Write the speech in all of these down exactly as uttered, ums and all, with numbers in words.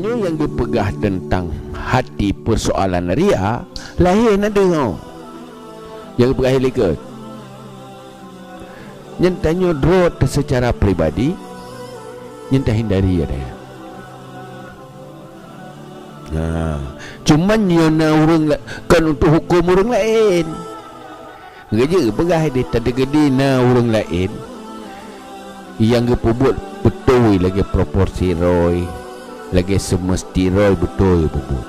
Nyoe nyang geupeugah teuntang hati peusoalan ria, lahé na deungoe. Nyang geupeugah ilée keue. Nyan tanyoe droe teuh seucara pribadi, nyan tahindari ada. Nah, cuman nyoe na ureuëng la-, kon untuk huköm ureuëng laén. Geujeuet peugah deh, teudeugedi na ureuëng laén nyang geupeubuet beutôi lagée proporsi roe, lagée seumeusti roe beutôi peubuet.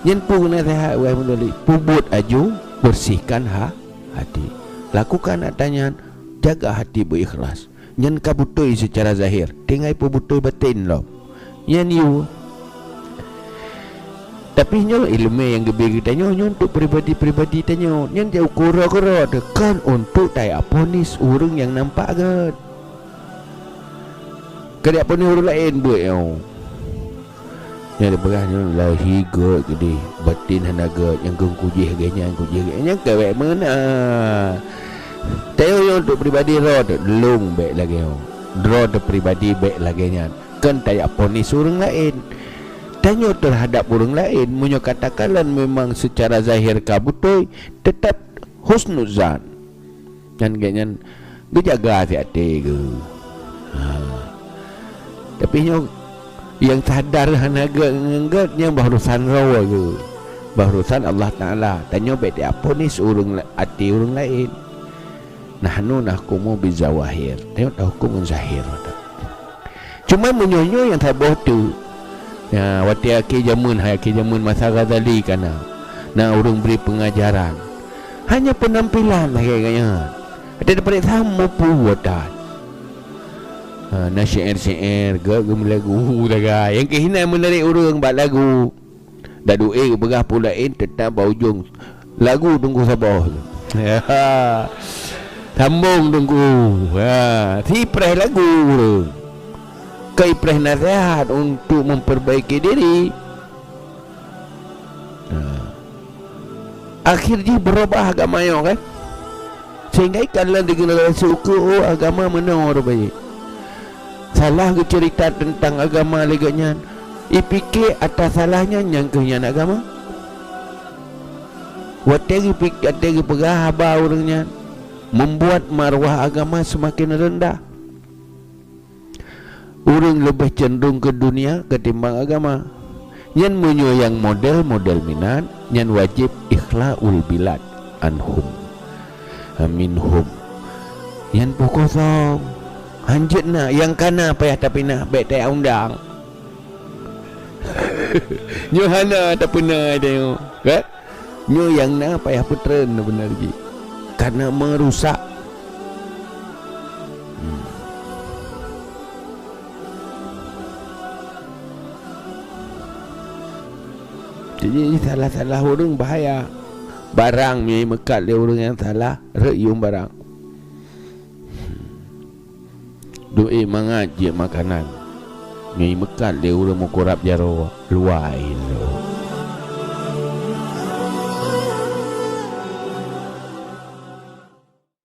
Nyan peue naseuhat wahai meunuri, peubuet aju, bersihkan ha-, hati. Lakukan atra nyan, jaga hati beu ikhlas. Nyan ka beutôi seucara zahir, tinggai peubeutôi baten lom. Nyan yue. Tapi nyoe iéleumé nyang geubri geutanyoe nyoe untuk pribadi-pribadi tanyoe. Nyan jak ukeue uroe-uroe teuh, kon untuk tajak ponis ureuëng nyang nampak gét. Ka jak ponis ureuëng laén buet nyoe. Nyang dipeugah nyoe lahé gét keudeh, baten hana gét, nyang keu kujih lagée nyan, kujih lagée nyan, keu bék meunan. Tanyoe nyoe untuk pribadi droe teuh, lôn bék lagée nyoe. Droe teuh pribadi bék lagée nyan. Kon tajak ponis ureuëng laén. Tanyoe teuhadap ureuëng laén, meunyoe katakanlah memang seucara zahir ka beutôi, teutap husnuzan. Nyan gét nyan geujaga até-até geuh. Ha. Tapi nyoe nyang sadar hana gét ngon gét nyan bah urusan droe geuh. Bah urusan Allah Taala. Tanyoe bék taponis ureuëng la-, até ureuëng laén. Nahnu nahkumu bizawahir. Tanyoe tahuköm ngon zahir. Cuma meunyoe nyoe nyang saboh tu, ya, watée akhé jameun, hai akhé jameun masa Ghazali kana, na ureuëng bri peungajaran. Hanya peunampilan lagée nyan. Watée tapareksa mupu watée. Ha, na syair-syair, gét geumeulagu sagai. Nyang keuh hina meunari ureuëng bak lagu. Daduek geupeugah peue laén teutap bak ujong lagu teungku saboh tu. Sambong teungku. Ha, sipreh lagu tu. Keu ipreh naseuhat untuk memperbaiki diri. Ha. Akhir jih beurubah agama nyoe kan. Sehingga ikan lôn digenerasi ukeue, oh, agama meunoe rupajih. Salah geuceurita teuntang agama lagée nyan, ipike atra salah nyan nyang keuh nyan agama. Watée geupik-, watée geupeugah haba ureuëng nyan, membuat marwah agama seumaken reundah. Ureuëng leubeh ceunrong keu dunia ketimbang agama. Nyan meunyoe nyang model-model meunan, nyan wajéb ikhlaul bilad anhum, minhum. Nyan peue kosong. Hanjeuet na, nyang kana payah tapinah, bék taundang. Nyoe hana tapeuna tanyoe, kan? Nyoe nyang na payah peutreun beuna jih, kana meurusak. Hmm. Jadi, salah-salah ureuëng bahaya. Barang meunyoe meukat lé ureuëng nyang salah, rhot yuem barang. Duek mangat jeuet makanan. Nyoe meukat lé ureuëng meukurab jaroe, luwai lé.